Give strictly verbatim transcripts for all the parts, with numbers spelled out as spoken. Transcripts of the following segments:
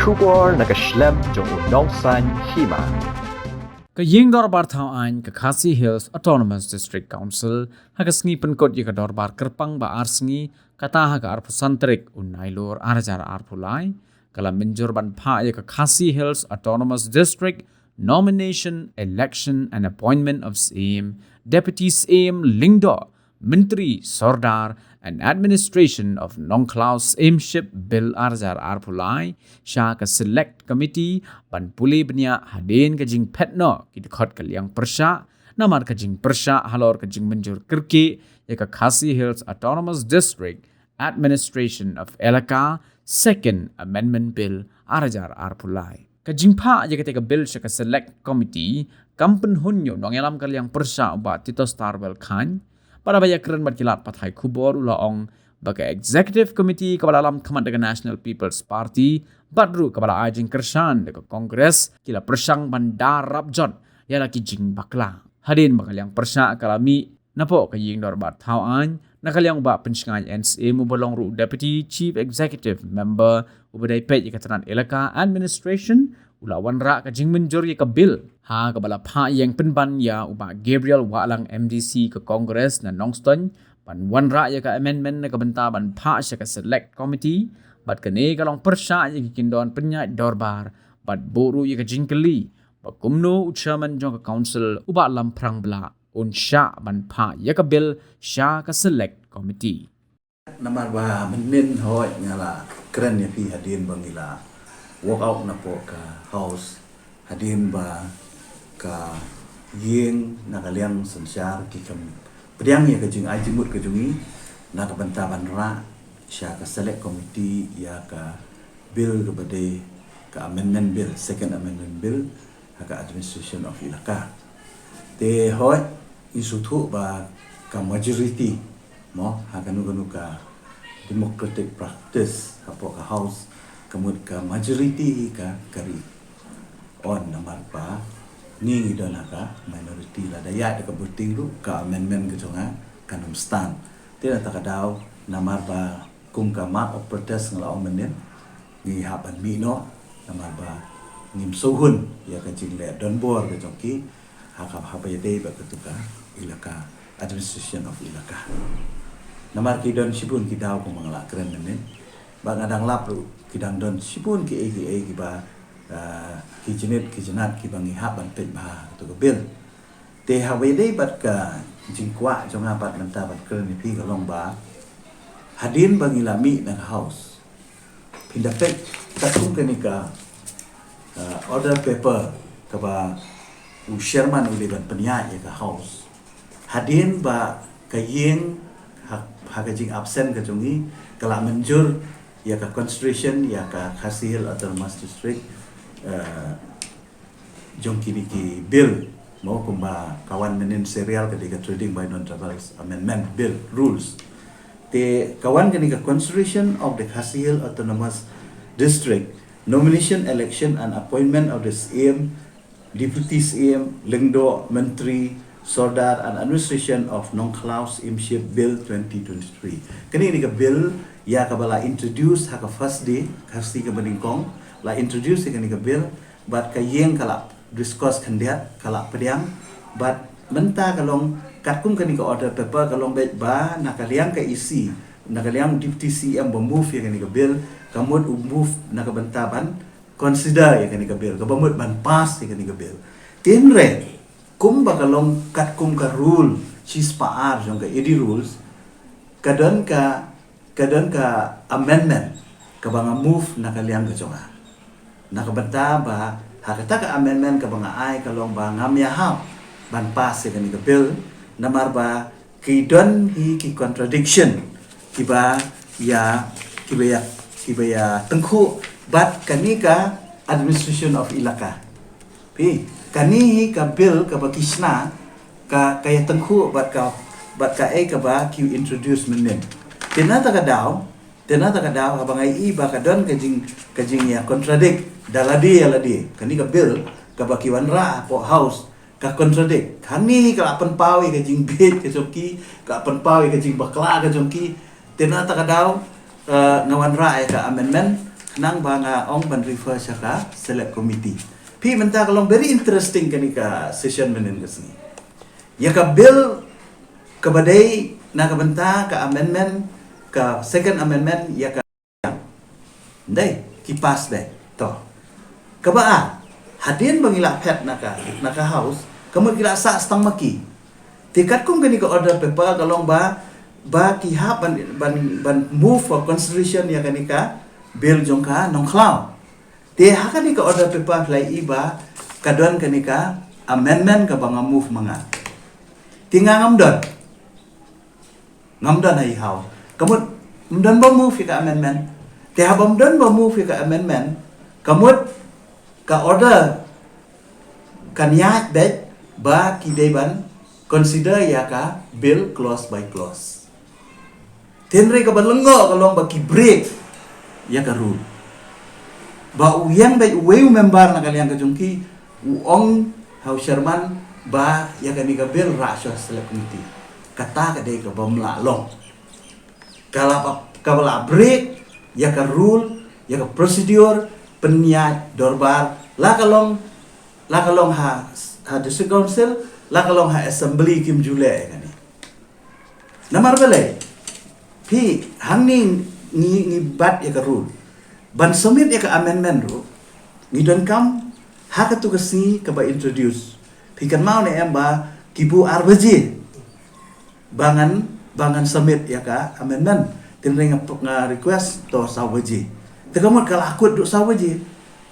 Khubor na ka shlem jong u nongsaiñ hima. Ka ïing dorbar thaw aiñ ka Khasi Hills Autonomous District Council ha ka sngi pynkut ïa ka dorbar kyrpang ba ar sngi, kata ha ka arphew san tarik u Nailur ar hajar arphew lai, ka la mynjur ban phah ïa ka Khasi Hills Autonomous District Nomination, Election and Appointment of Syiem, Deputy Syiem, Lyngdoh, Myntri, Sordar and Administration of Nongkhlaw Syiemship Bill ar hajar arphew lai sha ka Select Committee ban pule bniah hadien ka jingphet noh ki dkhot ka liang pyrshah namar ka jingpyrshah halor ka jingmynjur kyrkieh ïa ka Khasi Hills Autonomous District Administration of Elaka Second Amendment Bill ar hajar arphew lai. Ka jingphah ïa kata ka bill sha ka Select Committee kam pynhun ïa u nongïalam ka liang pyrshah u Bah Tito Starwell Chyne. Bad haba ïakren bad ki lad pathai khubor u la ong ba ka Executive Committee kaba la lam khmat da ka National People's Party bad ruh kaba la ai jingkyrshan da ka Congress ki la pyrshang ban da rap jot ïa la ki jingbakla. Hadien ba ka liang pyrshah ka la mih napoh ka ïing dorbar thaw aiñ, na ka liang u Bah Pynshngaiñ N Syiem uba long ruh Deputy Chief Executive Member uba dei peit ïa ka tnat Elaka Administration, u la wanrah ka jingmynjur ïa ka bill ha kaba la phah ïeng pynban ïa u Bah Gabriel Wahlang, M D C ka Congress na Nongstoiñ, ban wanrah ïa ka amendment na ka bynta ban phah sha ka Select Committee. Bad kane ka long pyrshah ïa ki kyndon pynïaid dorbar bad buh ruh ïa ka jingkylli ba kumno u Chairman jong ka Council u Bah Lamphrang Blah un shah ban phah ïa ka bill sha ka Select Committee. Namar ba mynnin hoi nga la kren ïa phi hadien ba ngi la walk out napoh ka House, hadien ba ka ïing na ka liang synshar ki kam pdiang ïa ka jingai jingmut ka jong ngi na ka bynta ban rah sha ka Select Committee ïa ka bill kaba dei ka Amendment Bill, Second Amendment Bill ha ka Administration of Elaka. Te hoi ngi sngewthuh ba ka majority mo ha kano kano ka democratic practice hapoh ka House, ka mut ka majority hi ka carry on, namar ba ngi ngi don ha ka minority. Lada ïaid da ka voting ruh ka amendment ka jong nga kan ym stand. Te na kata ka daw, namar ba kum ka mark of protest nga la ong mynnin, ngi hap ban mih noh namar ba ngim sngewhun ïa ka jingleh donbor ka jong ki ha ka, haba ïadei bad katu ka Elaka, Administration of Elaka. Namar ki don shibun ki daw kumba nga la kren mynnin, ba nga dang lap ruh ki dang don shibun kiei kiei kiba, ah, ki jingit ki jingat kiba ngi hap ban peit bha ha katu ka bill. Te haba ïadei bad ka jingkwah jong nga pat mynta ban kren ïa phi ka long ba hadien ba ngi la mih na ka House, phin da peit katkum kane ka, uh, order paper kaba u Chairman u dei ban pynïaid ïa ka House. Hadien ba ka ïing ha, ha ka jingabsent ka jong ngi ka la mynjur ïa ka constitution ïa ka Khasi Hills Autonomous District, uh, jong kine ki bill mo, kumba ka wan mynnin serial ka dei ka Trading by Non-Travellers Amendment Bill Rules. Te ka wan kane ka Constitution of the Khasi Hills Autonomous District, Nomination, Election and Appointment of the Syiem, Deputy Syiem, Lyngdoh, Myntri, Sordar and Administration of Nongkhlaw Syiemship Bill twenty twenty-three. Kane ka bill ïa kaba la introduce ha ka first day, ka sngi kaba nyngkong la introduce ïa kane ka bill, bad ka ïing ka la discuss khyndiat, ka la pdiang, bad mynta ka long katkum kane ka order paper ka long beit ba na ka liang ka E C, na ka liang Deputy Syiem ba move ïa kane ka bill, ka mut u move na ka bynta ban consider ïa kane ka bill, kaba mut ban pass ïa kane ka bill. Tynrai kumba ka long katkum ka rule shispah ar jong ka A D rules, ka don ka, ka don ka amendment kaba nga move na ka liang ka jong nga. Na ka bynta ba ha kata ka amendment kaba nga ai ka long ba ngam ïahap ban pass ïa kane ka bill namar ba ki don hi ki contradiction kiba ïa, kiba ïa, kiba ïa tyngkhuh bad kane ka Administration of Elaka. Phi, kane hi ka bill kaba ki shna ka, ka ïa tyngkhuh bad ka, bad kaei kaba ki introduce mynnin. Te na kata ka daw, te na kata ka daw haba nga ïohi ba ka don ka jing, ka jingïa contradict da lade ïa lade. Kane ka bill kaba ki wanrah hapoh House ka contradict. Hangne ka la pynpaw ïa ka jingbieit ka jong ki, ka la pynpaw ïa ka jingbakla ka jong ki. Te na kata ka daw, eh, nga wanrah ïa ka amendment, nang ba nga ong ban refer sha ka select committee. Phi mynta ka long very interesting kane ka session mynnin ka sngi. Ïa ka bill kaba dei na ka bynta ka amendment, ka second amendment ïa ka, dei ki pass dei. To. Kaba ar, hadien ba ngi la phet na ka, na ka house, ka mut ki la sah stang ma ki. Te katkum kane ka order paper ka long ba, ba ki hap ban, ban, ban move for consideration ïa kane ka bill jong ka Nongkhlaw. Te ha kane ka order paper phi la ïohi ba ka don kane ka amendment kaba nga move ma nga. Te nga ngam don. Ngam don ha i house. Ka mut, ym don ba move ïa ka amendment. Te haba ym don ba move ïa ka amendment, ka mut ka order kan ïaid beit ba ki dei ban consider ïa ka bill clause by clause. Te hynrei kaba lyngngoh ka long ba ki break ïa ka rule. Ba u ïeng beit uwei u member na ka liang ka jong ki, u ong ha u chairman ba ïa kane ka bill rah sha select committee. Kata ka dei kaba ym lah long. Ka la ba, kaba la break ïa ka rule, ïa ka procedure pynïaid dorbar, la ka long, la ka long ha, ha District Council, la ka long ha Assembly, kim ju leh ïa kane. Namar balei? Phi, hangne ngi, ngi bat ïa ka rule. Ban submit ïa ka amendment ruh, ngi donkam ha katu ka sngi kaba introduce. Phi kynmaw ne em ba ki buh ar baje ba ngan, ba ngan submit ïa ka amendment? Te hynrei nga, nga request to saw baje. Te ka mut ka la kut haduh saw baje.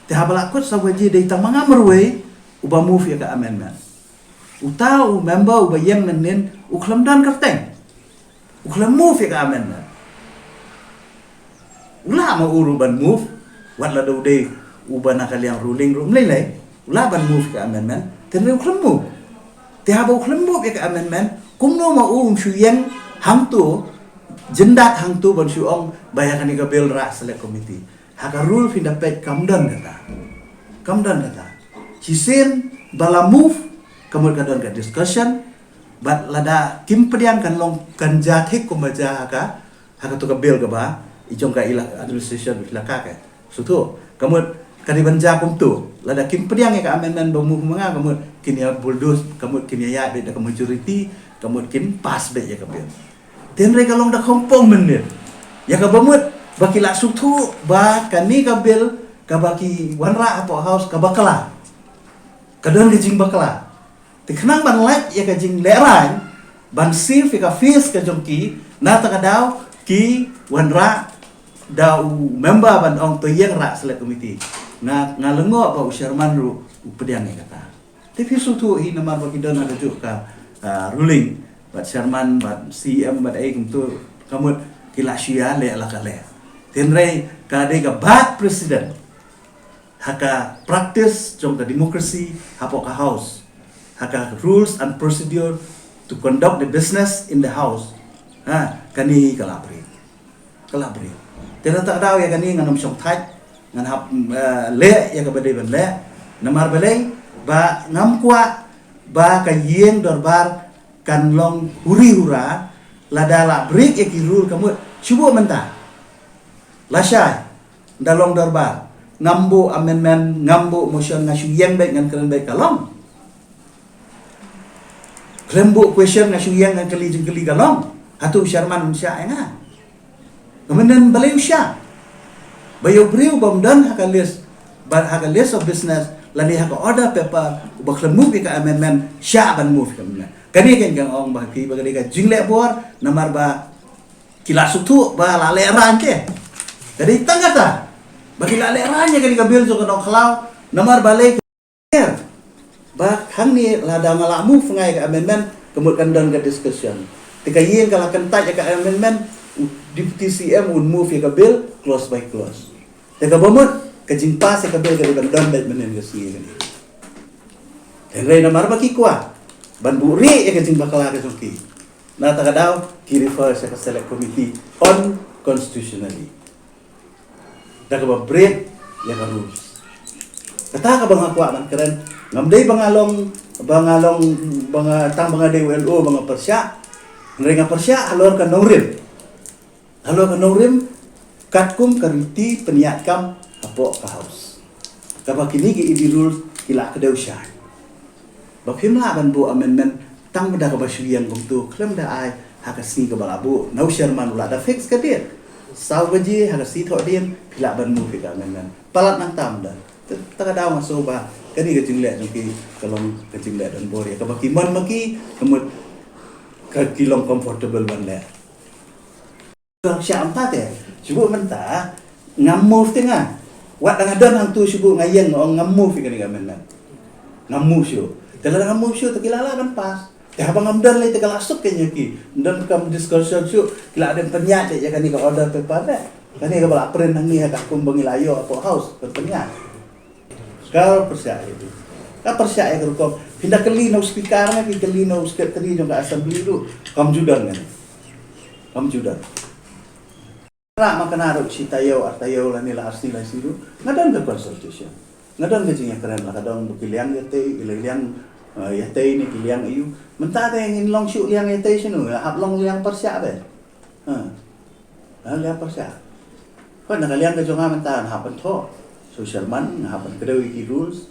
Te haba la kut saw baje, dei tang ma nga marwei uba move ïa ka amendment. Uta u member uba ïeng mynnin u khlem don kyrteng. U khlem move ïa ka amendment. U lah ma u ruh ban move, wat la da u dei uba na ka liang ruling ruh ym lei lei. U lah ban move ïa ka amendment, te hynrei u khlem move. Te haba u khlem move ïa ka amendment, kumno ma u um shu ïeng hangto, jyndat hangto ban shu ong ba ïa kane ka bill rah select committee? Ha ka rule phin da peit kam don kata. Kam don kata. Shisien ba la move, ka mut ka don ka discussion, bad lada kim pdiang kan long, kan jia thik kumba jia ha ka, ha katu ka bill kaba i jong ka ila-, administration ilaka ka. Suthu, ka mut ka dei ban jia kumtu. Lada kim pdiang ïa ka amendment ba move ma nga, ka mut kin ïa bulldoze, ka mut kin ïa ïaid beit da ka majority, ka mut kin pass beit ïa ka bill. Te hynrei ka long da khongpong mynnin. Ïa kaba mut ba ki la sngewthuh ba kane ka bill kaba ki wanrah hapoh house ka bakla. Ka don ka jingbakla. Te khnang ban lait ïa ka jinglehrain, ban save ïa ka face ka jong ki, na kata ka daw ki wanrah da u member ban ong to ïeng rah select committee. Nga, nga lyngngoh ba u chairman ruh u pdiang ïa kata. Te phi sngewthuh hi namar ba ki don ha kajuh ka, ah, ruling, bad chairman, bad C E M, bad ei kumtu, ka mut ki la shu ïaleh la ka leh. Te hynrei ka dei ka bad precedent ha ka practice jong ka democracy hapoh ka house, ha ka rules and procedure to conduct the business in the house. Ha, kane hi ka la break. Ka la break. Te na kata ka daw ïa kane ngan ym shong thait, ngan hap, eh, leh ïa kaba dei ban leh. Namar balei? Ba ngam kwah ba ka ïing dorbar kan long huri hura lada la break ïa ki rule, ka mut shu buh mynta. Lashai da long dorbar, ngam buh amendment, ngam buh motion, nga shu ïeng beit, ngan kren beit, ka long. Khlem buh question, nga shu ïeng, ngan kylli jingkylli, ka long. Hato u chairman un shah ïa nga? Ka mynnin balei u shah? Ba ïa u briew bym don ha ka list, ba ha ka list of business lane ha ka order paper, uba khlem move ïa ka amendment, shah ban move ïa ka amendment. Kane kein ka ong ba phi ba ka dei ka jingleh bor, namar ba ki la sngewthuh ba la lehraiñ te. Ka dei tang kata ba ki la lehraiñ ïa kane ka bill jong ka Nongkhlaw, namar balei? Ba hangne lada nga la move nga ïa ka amendment, ka mut kan don ka discussion. Te ka ïing ka la kyntait ïa ka amendment, u Deputy C M un move ïa ka bill clause by clause. Te kaba mut ka jingpass ïa ka bill ka dei ban don beit mynnin ka sngi kane. Hynrei namar ba ki kwah ban buhrieh ïa ka jingbakla ka jong ki, na kata ka daw ki refer sha ka select committee unconstitutionally. Da kaba break ïa ka rules. Kata kaba nga kwah ban kren, ngam dei ba nga long, ba nga long, ba nga tang ba nga dei u L O ba nga pyrshah. Hynrei nga pyrshah halor ka nongrim. Halor ka nongrim, Katkum ka riti pynïaid kam hapoh ka House, kaba kine ki A D rules ki la kdew shai. Ba phim lah ban buh amendment tang ba da kaba shu ïeng kumtu, khlem da ai ha ka sngi kaba la buh. Na u chairman u la da fix ka date, saw baje ha ka sngi thoh dien phi lah ban move ïa ka amendment. Palat nangta ym don. Te ta ka daw nga sngew ba kane ka jingleh jong ki ka long ka jingleh donbor ïa kaba ki mon ma ki, ka mut ka ki long comfortable ban leh. Ka shah ym pat te, shu buh mynta ngam move te nga. Wat da nga don hangtu shu buh nga ïeng nga ong ngam move ïa kane ka amendment. Ngam move shuh. Te lada ngam move shuh te ki la lah ban pass. Te haba ngam don lei te ka la suk kein ïa ki. Ym don kam discussion shuh, ki la dep pynïaid ïa kane ka order paper te. Kane kaba la print hangne ha ka kum ba ngi la ïoh hapoh House ban pynïaid. Ka pyrshah ïa ka, ka pyrshah ïa ka rukom. Phin da kylli na u speaker ne, phin kylli na u secretary jong ka assembly ruh, kam ju don kane. Kam ju don. Rah ma kane ruh shi taïew, ar taïew lane la ar sngi la shi ruh, nga don ka consultation. Nga don ka jingïakren, la ka don ba ki liang ïatei, ki liang, eh, ïatei ne ki liang aiu. Mynta te ngin long shuh liang ïatei shano, hap long liang pyrshah be. Ha. Ha, liang pyrshah. Hooid, na ka liang ka jong nga mynta nga hap ban thoh. Social man, nga hap ban kdew ïa ki rules,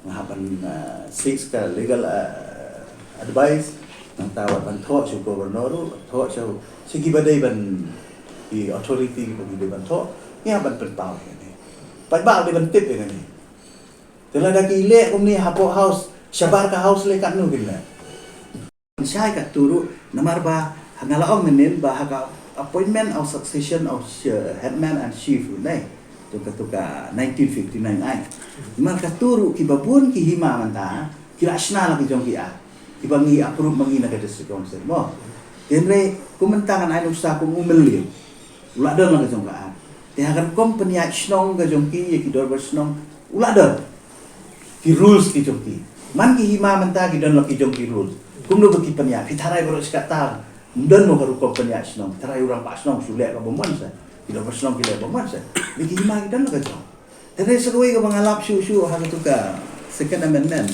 nga hap ban, uh, seek ka legal, uh, advice. Nangta wat ban thoh sha u governor ruh, thoh sha u, sha kiba dei ban, ki authority kiba ki dei ban thoh. Ngi hap ban pynpaw ïa kane. Paidbah dei ban tip ïa kane. Te lada ki leh kumne hapoh House, shabar ka House leh katno kin leh. Shai katto ruh, namar ba ha nga la ong mynnin ba ha ka Appointment of Succession of Ch-, Headman and Chief ne, tu ka, tu ka nineteen fifty-nine ai. Namar katto ruh kiba bun ki hima mynta ki la shna la ki jong ki ar, kiba ngi approve ma ngi na ka District Council mo. Hynrei kum mynta ngan ai nuksa kum u Mylliem, u la don la ka jong ka ar. Te ha ka rukom pynïaid shnong ka jong ki ïa ki dorbar shnong, u la don ki rules ki jong ki. Man ki hima mynta ki don la ki jong ki rules. Kumno ba ki pynïaid, phi tharai baroh shi katta, ym don mo ka rukom pynïaid shnong, tharai u rangbah shnong shu leh kaba mon sa, ki dorbar shnong ki leh ba mon sa. Ki hima ki don la ka jong. Te dei sa kawei kaba nga lap shuh shuh ha katu ka Second Amendment.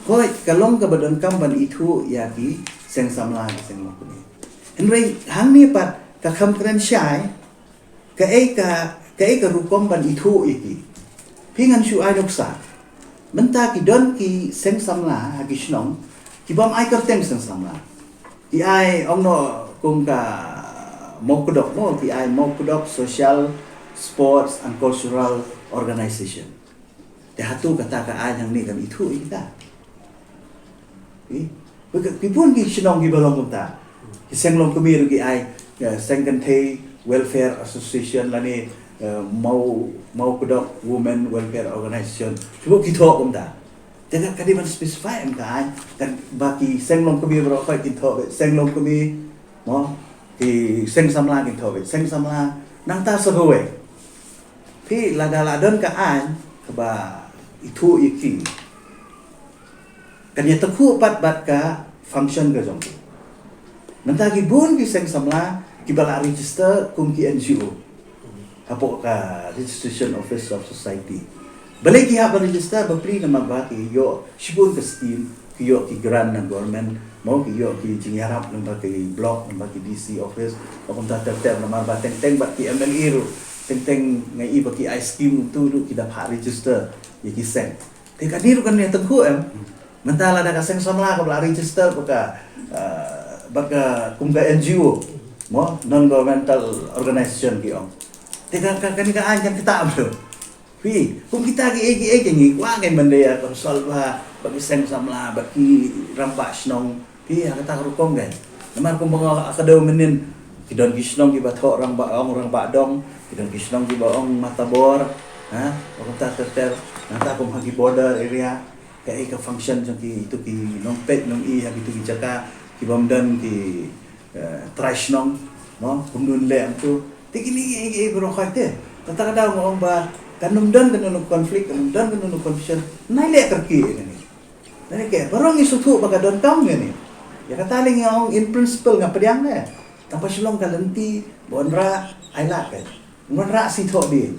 Hooid, ka long kaba donkam ban ithuh ïa ki seng samla, ki seng longkmie. Hynrei hangne pat ka kham kren shai, kaei ka, kaei ka rukom ban ithuh ïa ki. Phi, ngan shu ai nuksa. Mynta ki don ki seng samla ha ki shnong, ki bym ai kyrteng seng samla. Ki ai ong noh kum ka Mawkdok mo, ki ai Mawkdok Social, Sports and Cultural Organization. Te hato kata ka aiñ hangne kan ithuh ïa kita. Ki, ki bun ki shnong kiba long kumta. Ki seng longkmie ruh ki ai, eh, Seng Kynthei Welfare Association lane, eh, Maw, Mawkdok Women Welfare Organization. Shu ki thoh kumta. Te ka, ka dei ban specify em ka aiñ, kan ba ki seng longkmie baroh khoit kin thoh beit seng longkmie, mo, ki seng samla kin thoh beit seng samla, nangta sa kawei. Phi, lada la don ka aiñ kaba ithuh ïa ki, kan ïatyngkhuh pat bad ka function ka jong ki. Mynta ki bun ki seng samla kiba la register kum ki N G O hapoh ka Registration Office of Society. Balei ki hap ban register? Bapli namar ba ki ïoh shibun ka scheme, ki ïoh ki grant na government, mo, ki ïoh ki jingïarap namar ki block, namar ki D C office, ba kumta ter ter, namar ba teng teng bad ki M L A ruh, teng teng nga i ba ki ai scheme tu ruh ki da phah register ïa ki seng. Te kane ruh kan ïatyngkhuh em. Mynta lada ka seng samla kaba la register bad ka, eh, bad ka kum ka N G O, mo, non governmental organization ki ong. Te ka, ka, kane ka aiñ kan ktah bro. Phi, kum kita kiei kiei ki ngi kwah ngi ban da ïa consult bha bad ki seng samla, bad ki rangbah shnong. Phi, ha kata ka rukom kan. Namar kum ba nga la kdew mynnin, ki don ki shnong kiba thoh rangbah, ong rangbah dong, ki don ki shnong kiba ong matabor, ha, ong ter ter ter, nangta kum ha ki border area, kaei ka function jong ki, itu ki nongpeit nong-i ha kitu ki jaka, ki bym don ki, eh, trai shnong, mo, kumno leh tu. Te kine kiei kiei baroh khoit te. Kata ka daw nga ong ba kan ym don kano kano conflict, kan ym don kano kano confusion. Nai leh kyrkieh ïa kane. Lane ke, baroh ngi sngewthuh ba ka donkam kane. Ïa kata lei nga ong in principle nga pdiang ne. Tang ba shu long ka lynti ba wanrah, ai lad ka. Wanrah shi thoh bill.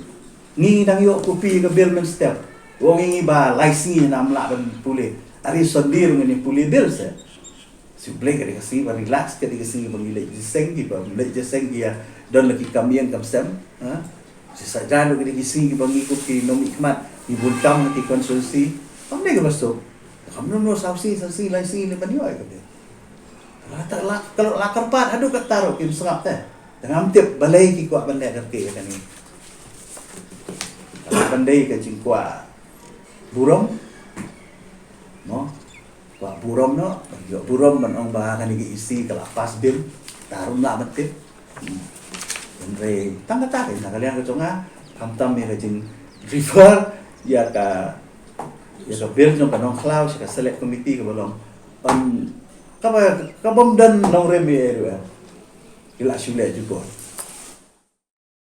Ngi dang ïoh copy ka bill mynstep. Ong ïa ngi ba lai sngi ngim lah ban pule. Are Sunday ruh ngin ïa pule bill se. Shu Blei ka dei ka sngi ba relax, ka dei ka sngi ba ngi leit jingïaseng, kiba leit jingïaseng ki ïa, Don la ki kam ïing kam sem, ha? Shi sa jan ki dei ki sngi kiba ngi kup ki nongmihkhmat, ngi bun kam ki constituency. Kam dei kaba suk. Kam don saw sngi, saw sngi, lai sngi leh ban ïoh ïa ka bill. La ta la, ka la kyrpad haduh katta ruh kim sngap te. Te ngam tip balei ki kwah ban leh kyrkieh ïa kane. Ka la ban dei ka jingkwah burom. Mo? Kwah burom noh, ban ïoh burom ban ong ba kane ka E C ka la pass bill, ta ruh ym lah ban tip. Hmm. Hynrei tang kata ka, na ka liang ka jong nga, khamtam ïa ka jing refer ïa ka, ïa ka bill jong ka Nongkhlaw sha ka select committee kaba long. Ym, kaba, kaba ym don nongrim ïa ruh. Ki la shu leh jukor.